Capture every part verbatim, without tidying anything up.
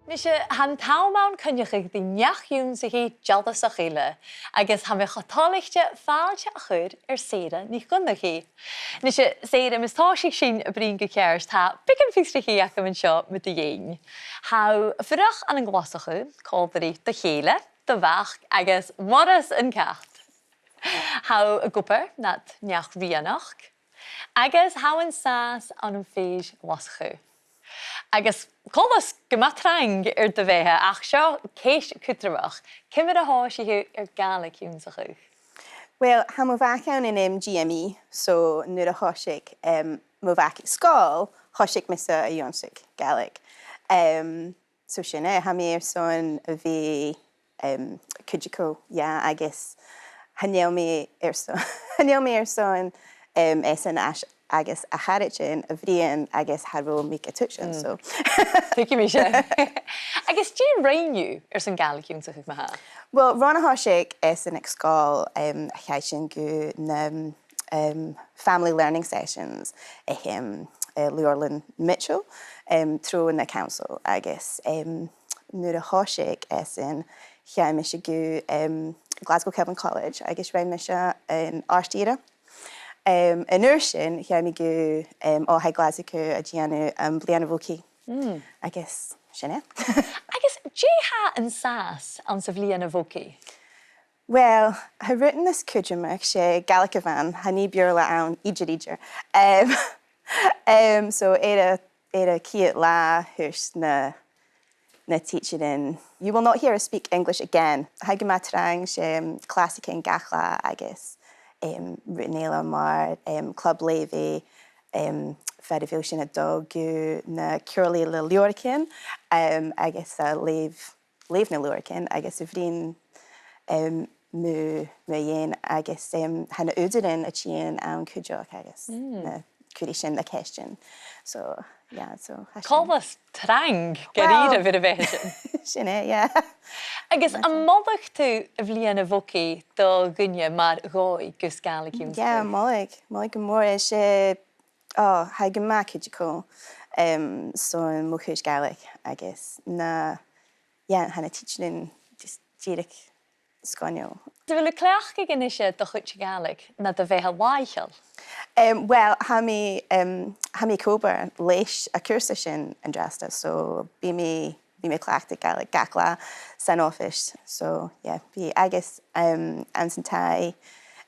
Nise, tha an t-àm ann coinneachadh ri neach-ionnsachaidh dealasach eile, agus tha mi cho toilichte fàilte a chur air Sarah NicDhonnchaidh. Nise, Sarah, mus tòisich sinn a' bruidhinn gu ceart, tha beagan fiosrachaidh agam an seo mu do dheidhinn. Tha thu a' fuireach ann an Glaschu, còmhla ri do chèile, do mhac agus Morris an cat. Tha thu ag obair nad neach-rianachd, agus tha thu an sàs ann am Fèis Ghlaschu. Agus coltas gu math trang air do bheatha, ach seo ceist cudromach. Ciamar a thòisich thu air Gàidhlig ionnsachadh? Well, tha mo mhac ann an, em, G M E, so nuair a thòisich, em, mo mhac aig sgoil, thòisich mise a' ionnsachadh Gàidhlig. Em, so sin e, tha mi airson a bhith, em, cuideachail, yeah, agus chan eil mi airson, chan eil mi airson, em, esan a-, agus a charaidean a bhruidhinn agus cha robh mi ga tuigsinn, so. Tuigidh mi sin. Agus dè rinn thu airson Gàidhlig ionnsachadh ma-thà? Well, ron a thòisich esan aig sgoil, em, chaidh sinn gu na, em, family learning sessions aig, em, eh, Leabharlann Mitchell, em, tro na council agus, em, nuair a thòisich esan, chaidh mise gu, em, Glasgow Celtic College agus rinn mise an àrd-ìre. Em, an uair sin, chaidh mi gu, em, Oilthigh Ghlaschu a' dèanamh am Bliadhna Bhogaidh. Mm. Agus sin e. Agus dè tha an sàs anns a' Bhliadhna Bhogaidh? Well, tha rudan nas cudromaiche, 's e Gàidhlig a bh' ann, chan e Beurla ann idir, idir. Em, em, so air a, air a' chiad latha thuirt na, na tidsearan, "You will not hear us speak English again." Tha e gu math trang, 's e, em, clasaichean gach latha agus, em, rudan eile mar, em, club leughaidh, em, far a bheil sinn a' dol gu na comhairlichean le leabhraichean, em, agus a' leughadh, leughadh nan leabhraichean agus a' bruidhinn, em, mu, mu dheidhinn agus, em, tha na h-ùghdaran a' tighinn ann cuideachd agus na cuiridh sinn na ceistean. So, yeah, so, tha sin. Coltas trang, gu dearbh, air a bheatha sin. Sin e, yeah. Agus am moladh tu a' Bhliadhna Bhogaidh do dhuine mar dhòigh gus Gàidhlig ionnsachadh? Yeah, moladh, moladh gu mòr. 'S e, oh, tha e gu math cuideachail, em, son mo chùis Gàidhlig agus na, yeah, tha na tidsearan just dìreach sgoinneil. A bheil thu a' cleachdadh a-nise do chuid Gàidhlig nad bheatha làitheil? Em, well, tha mi, em, tha mi ag obair leis a' chùrsa sin an-dràsta, so bidh mi, bidh mi a' cleachdadh Gàidhlig gach latha san oifis. So, yeah, bidh, agus, em, anns an taigh,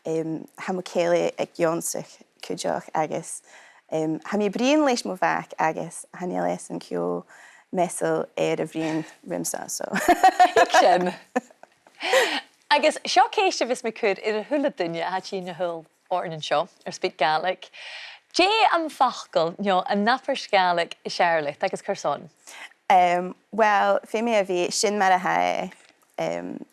em, tha mo chèile ag ionnsachadh cuideachd agus, em, tha mi a' bruidhinn leis mo mhac agus chan eil esan cho measail air a bhruidhinn riumsa, so. Thig sin. Agus seo ceist a bhios mi a' cur air a h-uile duine a tha a' tighinn a-null oirnn an seo air SpeakGaelic. Dè am facal no an abairt Ghàidhlig as fheàrr leat agus carson? Em, well, feumaidh e a bhith "Sin mar a tha e," em,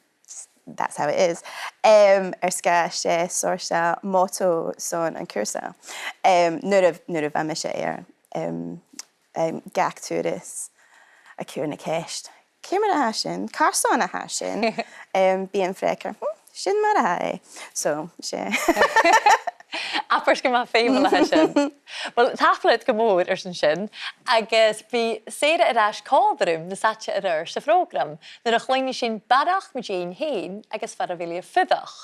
that's how it is. Em, air sgàth 's e sort of motto son an cùrsa. Em, nuair a, nuair a bha mise air, em, em, gach turas a' cur na ceist, "Ciamar a tha sin? Carson a tha sin?" Em, bidh am freagra, "Hmm, sin mar a tha e." So, 's e. Abairt gu math feumail a tha sin. Well, tapadh leat gu mòr airson sin, agus bidh Sarah air ais còmhla rium nas fhaide air adhart sa phrògram, nuair a chluinneas sinn barrachd mu dheidhinn fhèin agus far a bheil i a' fuireach.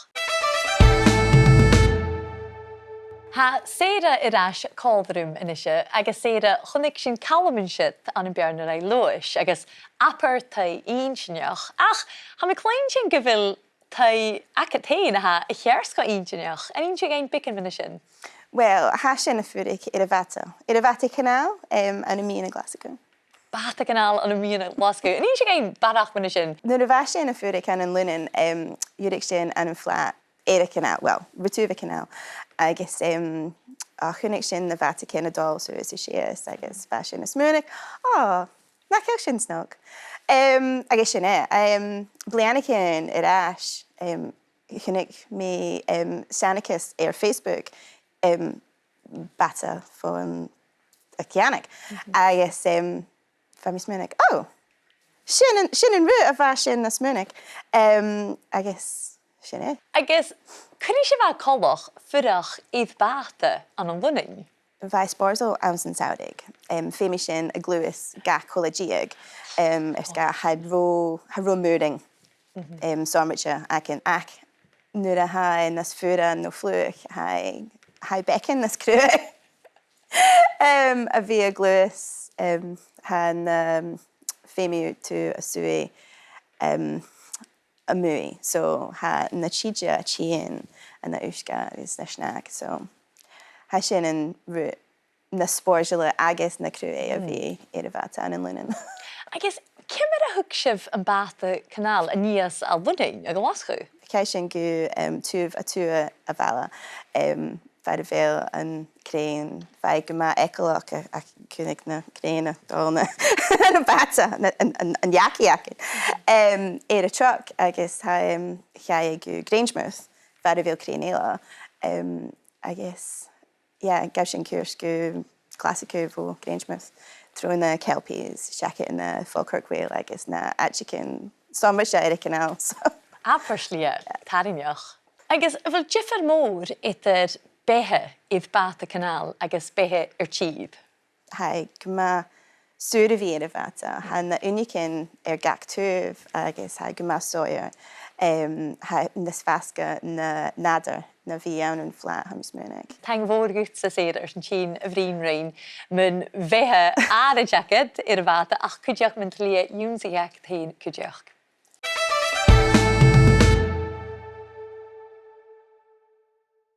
Tha Sarah air ais còmhla rium a-nise, agus Sarah, chunnaic sinn Calum an siud ann am Beàrnaraigh Leòdhais, agus abair taigh inntinneach, ach tha mi a' cluinntinn gu bheil taigh agad fhèin a tha a cheart cho inntinneach. An inns thu dhuinn beagan mu dheidhinn sin? Well, tha sinn a' fuireach air a' Bhàta, air a' Bhàta Chanáil, em, ann am meadhan Ghlaschu. Bàta Chanáil ann am meadhan Ghlaschu. An inns thu dhuinn barrachd mu dheidhinn sin? Nuair a bha sinn a' fuireach ann an Lunnainn, em, dh'fhuirich sinn ann am flat air a' chanáil, well, ri taobh a' chanáil. Agus, em, o, chunnaic sinn na bhàtaichean a' dol suas is sìos, agus bha sinn a' smaoineachadh, o, nach eil sin snog. Em, agus sin e, em, bliadhnaichean air ais, em, chunnaic mi, em, seanchas air Facebook, em, bàta fon a' cheann. Mhm. Agus, em, bha mi a' smaoineachadh, o, sin an, sin an rud a bha sinn a' smaoineachadh. Em, agus sin e. Agus cuin a bha e coltach fuireach air bàta ann an Lunnainn? Bha e spòrsail anns an t-samhradh. Em, feumaidh sinn a ghluasad gach cola-deug. em, air sgàth, tha e ro, tha e ro mòr, em, sònraichte againn, ach nuair a tha e nas fhuaire no fliuch, tha e, tha e beagan nas cruaidhe, em, a bhith a' gluasad, em, tha na, em, feumaidh tu a' suidhe, em, a-muigh. So, tha na tìde a' tighinn ann an uisge agus na sneachd. So, tha sin an rud nas spòrsaile agus na cruaidhe a bhith air a' bhàta ann an Lunnainn. Agus ciamar a thug sibh am bàta-canail a-nìos à Lunnainn, a Ghlaschu? Chaidh sinn gu, em, taobh a tuath a' bhaile, em, far a bheil an crèan, bha e gu math eagalach a, a chunnaic na crèanaichean a' dol na, na bàta, na, an, an, an jacaidh aca, em, air an truck agus tha, em, chaidh e gu Grangemouth, far a bheil crèan eile, em, agus, yeah, ghabh sinn cuairt gu Glaschu bho Grangemouth, tro na Kelpies, seachad na Falkirk Whale agus na àiteachan sònraichte air a' chanal, so. Abair slighe, tarraingeach. Agus a bheil diofar mòr eadar beatha air bàta-canail agus beatha air tìr? Tha e gu math saor a bhith air a' bhàta. Tha na h-uinneagan air gach taobh agus tha e gu math sòbhaireach. Em, tha e nas fhasga na nàdar na bhith ann an flat, tha mi a' smaoineachadh. Taing mhòr dhutsa, a Shàraidh, airson tighinn a bhruidhinn rinn mun bheatha àraid agad air a' bhàta, ach cuideachd mun t-slighe ionnsachaidh agad fhèin cuideachd.